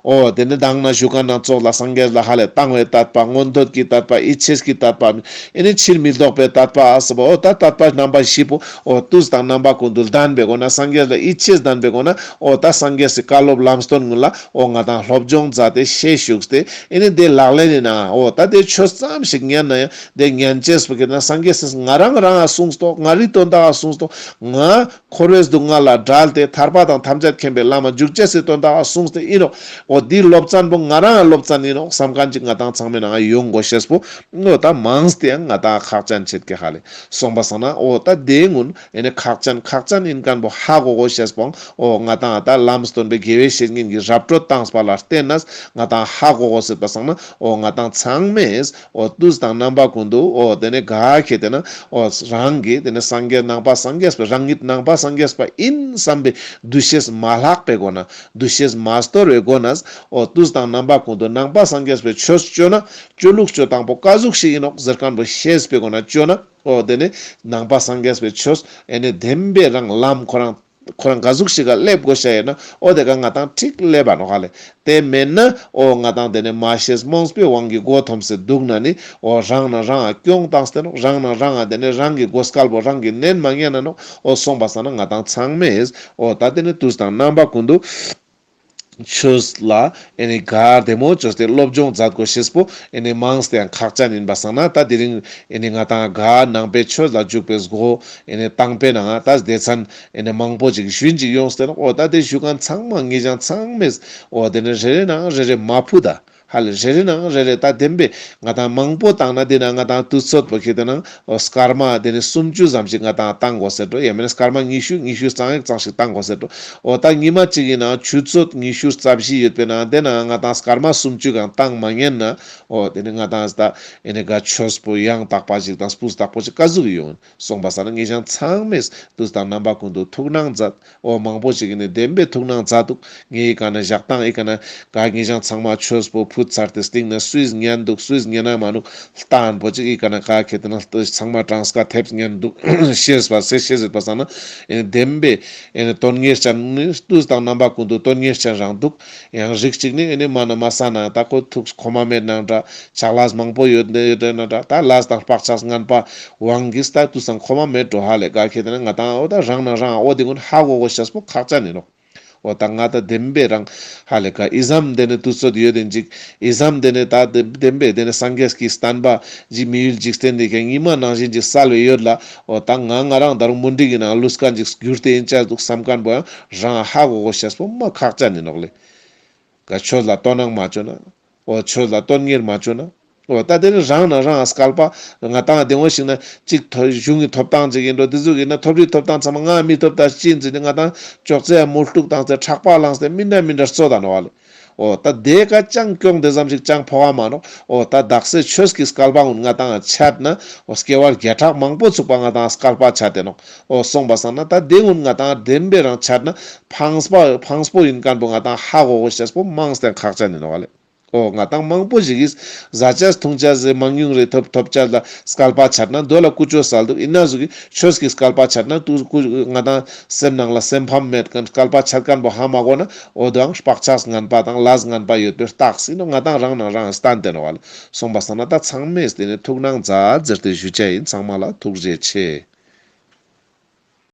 འོ་དེ་ནི་མདང་ན་ཞུ་མཁན་ནང་ཙོགས་ལ་སངས་རྒྱས་ལ་ཧ་ལས་དང་བའི་དད་པ་མངོན་འདོད་ཀྱི་དད་པ་ཡིད་ཆེས་ཀྱི་དད་པ་ཨེ་ནི་ཕྱིར་མི་ལྡོག་པའི་དད་པ་ཟེར་བ། འོ་ད་དད་པ་རྣམ་པ་བཞི་པོ་འོ་དུས་དང་རྣམ་པ་ཀུན་ཏུ་ལྡན་པའི་སྒོ་ན་སངས་རྒྱས་ལ་ཡིད་ཆེས་ལྡན་པའི་སྒོ་ན་འོ་ད་སངས་རྒྱས་སི་བཀའ་སློབ་ལམ་སྟོན་ཀུན་ལ་འོ་ང་ཏང་སློབ་སྦྱོང་མཛད་དེ་ཤེས་ཞུགས་ཏེ་ཨེ་ནི་དེ་ལག་ལེན་ནི་ནང་འོ་ད་དེ་ཆོས་ཙམ་ཞིག་ཉན་ན་ཡང་དེ་ཉན་ཅེས་པོ་ཁེ་ཏེ་ན་སངས་རྒྱས་སི་ང་རང་རང་ང་གསུངས་ཏོག། ང་རི་དོན་དག་ག་གསུངས་ཏོག། ང་འཁོར་བའི་སྡུག་བསྔལ་ལ་བྲལ་ཏེ་ཐར་པ་དང་ཐམས་ཅད་མཁྱེན་པའི་ལམ་མ་འཇུག་ཅེས་སི་དོན་དག་ག་གསུངས་ཏེ་ཨིན་ནོག། འོ་འདི་སློབ་ཚན་པོ་ང་རང་ང་སློབ་ཚན་ཨིན་ནོག་བསམ་མཁན་ཅིག་ང་ཏང་ཚང་མའི་ནང་ང་ཡོང་དགོས་ཤེས་པོ་འོ་ད་མངས་ཏེ་ཡང་ང་ཏང་ཁག་ཅན་ཆེད་ཀྱི་ཧ་ལས། སོང་པ་སང་ན་འོ་ད་དེ་ཀུན་ཨེ་ནི་ཁག་ཅན་ཁག་ཅན་ཨིན་མཁན་པོ་ཧ་གོ་དགོས་ཤེས་པོ་འོ་ང་ཏང་ད་ལམ་སྟོན་པའི་དགེ་བའི་བཤེས་གཉེན་གྱི་རབ་སྤྲོད་བཏངས་པ་ལ་བརྟེན་ནས་ང་ཏང་ཧ་གོ་དགོས་ཟེར་པ་སང་ན་འོ་ང་ཏང་ཚང་མས་འོ་དུས་དང་རྣམ་པ་ཀུན་ཏུ་འོ་དེ་ནི་ག་ཁེ་ཏེ་ན་འོ་རང་གི་དེ་ནི་སངས་རྒྱས་ནང་པ་སངས་རྒྱས་པའི་རང་ཉིད་ནང་པ་སངས་རྒྱས་པ་ཨིན་བསམ་པའི་འདུ་ཤེས་མ་ལྷག་པའི་སྒོ་ན་འདུ་ཤེས་མ་སྟོར་བའི་སྒོ་ནས་འོ་དུས་དང་རྣམ་པ་ཀུན་ཏུ་ནང་པ་སངས་རྒྱས་པའི་ཆོས་སྤྱོད་ན་སྤྱོད་ལུགས་སྤྱོད་སྟངས་པོ་ག་ཟུག་ཞིག་ཨིན་ནོག་ཟེར་མཁན་པོ་ཤེས་པའི་སྒོ་ན་སྤྱོད་ན། འོ་དེ་ནི་ནང་པ་སངས་རྒྱས་པའི་ཆོས་ཨེ་ནི་བདེན་པའི་རང་ལམ་ཁོ་རང་ཁོ་རང་ག་ཟུག་ཞིག་ག་སླེབས་དགོས་ཤ་ཡོད་ན་འོ་དེ་ག་ང་ཏང་ཁྲིག་སླེབས་པ་ནོག་ཧ་ལས། དེ་མེན་ན་འོ་ང་ཏང་དེ་ནི་མ་ཤེས་རྨོངས་པའི་དབང་གིས་མགོ་འཐོམས་སེ་འདུག་ན་ནི་འོ་རང་ན་རང་ང་སྐྱོང་བཏང་སྟེ་ནོག། རང་ན་རང་ང་དེ་ནི་རང་གི་གོ་སྐལ་པོ་རང་གིས་ནན་མ་ཉན་ན་ནོག། འོ་སོང་པ་སང་ན་ང་ཏང་ཚང་མས་འོ་ད་དེ་ནི་དུས་དང་རྣམ་པ་ཀུན་ཏུ་ཆོས་ལ་ཨེ་ནི་ག་བདེ་མོ་བཅོས་ཏེ་སློབ་སྦྱོང་མཛད་དགོས་ཤེས་པོ་ཨེ་ནི་མངས་ཏེ་ཡང་ཁག་ཅན་ཨིན་པ་སང་ན། ད་དེ་རིང་ཨེ་ནི་ང་ཏང་ག་ནང་པའི་ཆོས་ལ་འཇུག་པའི་སྒོ་ཨེ་ནི་དང་པོའི་ནང་ང་ད་སྡེ་ཚན་ཨེ་ནི་མང་པོ་ཅིག་ཞུན་ཅིག་ཡོངས་ཏེ་ནོག། འོ་ད་དེ་ཞུ་མཁན་ཚང་མ་ངེད་ཅག་ཚང་མས་འོ་དེ་ནི་རེ་རེ་ནང་རེ་རེ་མ་ཕུད་ད། ཧ་ལེ་རེ་རེ་ནང་རེ་རེ་ད་བདེན་པའི་ང་ཏང་མང་པོ་བཏང་ན་དེ་ན་ང་ཏང་དུས་ཚོད་པོ་ཁེ་ཏེ་ན་འོ་སྐར་མ་དེ་ནི་སུམ་ཅུ་ཙམ་ཞིག་ང་ཏང་བཏང་དགོས་ཟེར་འགྲོ། ཡང་མིན་ན་སྐར་མ་ཉི་ཤུ་ཉི་ཤུ་རྩ་གཅིག་ཙམ་ཞིག་བཏང་དགོས་ཟེར་འགྲོ། འོ་ད་ཉི་མ་གཅིག་གི་ནང་ཆུ་ཚོད་ཉི་ཤུ་རྩ་བཞི་ཡོད་པའི་ནང་དེ་ན་ང་ཏང་སྐར་མ་སུམ་ཅུ་གང་བཏང་མ་ཉན་ན། འོ་དེ་ནི་ང་ཏང་ད་ཨེ་ནི་ག་ཆོས་པོ་ཡང་དག་པ་ཞིག་དང་སྤུས་དག་པོ་ཞིག་ག་ཟུག་ཡོང་སོང་པ་ས་ན་ངེད་ཅག་ཚང་མས་དུས་དང་རྣམ་པ་ཀུན་ཏུ་ཐུགས་སྣང་མཛད། འོ་མང་པོ་ཞིག་གིས་ནི་བདེན་པའི་ཐུགས་སྣང་མཛད་འདུག། ངའི་ཀ་ན་ཞག་དང་ཨི་ཀ་ན་ག་ངེད་ཅག་ཚང་མ་ཆོས་པོ་ཕུད་ཚར་ཏེ་སྟིང་ན་སུས་ཉན་འདུག་སུས་ཉན་ན་མ་འདུག་ལྟ་ཨན་པོ་ཅིག་ཨི་ཀ་ན་ག་ཁེ་ཏེ་ན་ཚང་མ་གྲངས་ཀ་ཐེབས་ཉན་འདུག་ཤེས་པ་སེ་ཤེས་ཡོད་པ་ས་ན་ཨེ་བདེན་པའི་ཨེ་དོན་གཉེར་ཅན་ནི་དུས་དང་རྣམ་པ་ཀུན་ཏུ་དོན་གཉེར་ཅན་རང་འདུག། ཡང་རིགས་གཅིག་ནི་ཨེ་ནི་མ་ན་མ་ས་ན་ད་ཁོ་ཐུགས་ཁོམ་མ་མེད་ནང་འདྲ། ཕྱག་ལས་མང་པོ་ཡོད་ནི་ཡོད་ན་འདྲ། ད་ལས་དང་བག་ཆགས་ངན་པ་དབང་གིས་ད་དུས་སང་ཁོམ་མ་མེད་འགྲོ་ཧ་ལེ། ག་ཁེ་ཏེ་ན་ང་ཏང་འོ་ད་རང་ན་རང་འོ་དེ་ཀུན་ཧ་གོ་གོ་ཤེས་པོ་ཁག་ཅན་ཡིན་ནོག། འོ་ད་ང་ད་བདེན་པའི་རང་ཧ་ལེ་ག་ཨི་ཙམ་དེ་ནི་དུས་ཚོད་ཡོད་དེ་ཅིག། ཨི་ཙམ་དེ་ནི་ད་བདེན་པའི་དེ་ནི་སངས་རྒྱས་ཀྱི་བསྟན་པ་ཇི་མི་ཡུལ་འཇིག་རྟེན་འདི་ཁེ་ཉི་མ་ནང་བཞིན་ཅིག་གསལ་བའི་ཡོད་ལ། འོ་ད་ང་ང་རང་ད་རུང་མུན་དི་གི་ནང་ལུས་མཁན་ཅིག་གྱུར་ཏེ་ཡིན་ཆ་འདུག་བསམ་མཁན་པོ་ཡང་རང་ཧ་གོ་གོ་ཤེས་པོ་མ་ཁག་ཅན་ཡིན་ནོག་ལེ། ག་ཆོས་ལ་དོ་སྣང་མ་བྱོས་ན། འོ་ཆོས་ལ་དོན་གཉེར་མ་བྱོས་ན། འོ་ད་དེ་ནི་རང་ན་རང་སྐལ་པ་ང་ཏང་དེ་འོ་ཞིག་ན་གཅིག་ཐོ་གཞུང་གི་ཐོབ་ཐང་ཅིག་ཡིན་འགྲོ། དེ་ཟུག་ཡིན་ན་ཐོབ་རིག་ཐོབ་ཐང་ཚང་མ་ང་མི་ཐོབ་ད་ཅི་ཡིན་ཟེར་ཏེ་ང་ཏང་ཅོག་ཙེ་ཡ་མུལ་ཏུག་བཏང་སྟེ་ཕྲག་པ་ལངས་ཏེ་མི་འདྲ་མི་འདྲ་རྩོད་ད་ནོག་ལེ། འོ་ད་དེ་ཀ་ཅང་གྱོང་དེ་ཙམ་ཞིག་ཅང་ཕོག་ག་མ་ནོག། འོ་ད་དག་ས་ཆོས་ཀྱི་སྐལ་པ་ཀུན་ང་ཏང་ཆད་ན་འོ་སྐྱེ་བ་བརྒྱ་ཕྲག་མང་པོ་ཚུགས་པ་ང་ཏང་སྐལ་པ་ཆད་དེ་ནོག། འོ་སོང་པ་སང་ན་ད་དེ་ཀུན་ང་ཏང་བདེན་པའི་རང་ཆད་ན་ཕངས་པ་ཕངས་པོ་ཡིན་མཁན་པོ་ང་ཏང་ཧ་གོ་གོ་ཤེས་པོ་མང་སྟེ་ཁག་ཅན་ཡིན་ནོག་ལེ། འོ་ང་ཏང་མང་པོ་ཞིག་གིས་ཟ་ཆས་འཐུང་ཆས་ཟེར་མང་ཉུང་རེ་ཐོབ་ཐོབ་ཆས་ལ་སྐལ་པ་ཆད་ན་དོ་ལ་ཀུ་ཅོ་སལ་འདུག། ཡིན་ན་ཟུག་གི་ཆོས་ཀྱི་སྐལ་པ་ཆད་ན་དུ་ཀུ་ང་ཏང་སེམས་ནང་ལ་སེམས་ཕམ་མེད་མཁན་སྐལ་པ་ཆད་མཁན་པོ་ཧ་མ་གོ་ན་འོ་དང་བག་ཆགས་ངན་པ་དང་ལས་ངན་པ་ཡོད་པའི་རྟགས་ཡིན་ནོག། ང་ཏང་རང་ན་རང་སྟན་ཏེ་ནོག་ལེ། སོང་པ་སང་ན་ད་ཚང་མས་དེ་ནི་ཐུགས་སྣང་མཛད་ཟེར་ཏེ་ཞུ་ཆ་ཡིན། ཚང་མ་ལ་ཐུགས་རྗེ་ཆེ།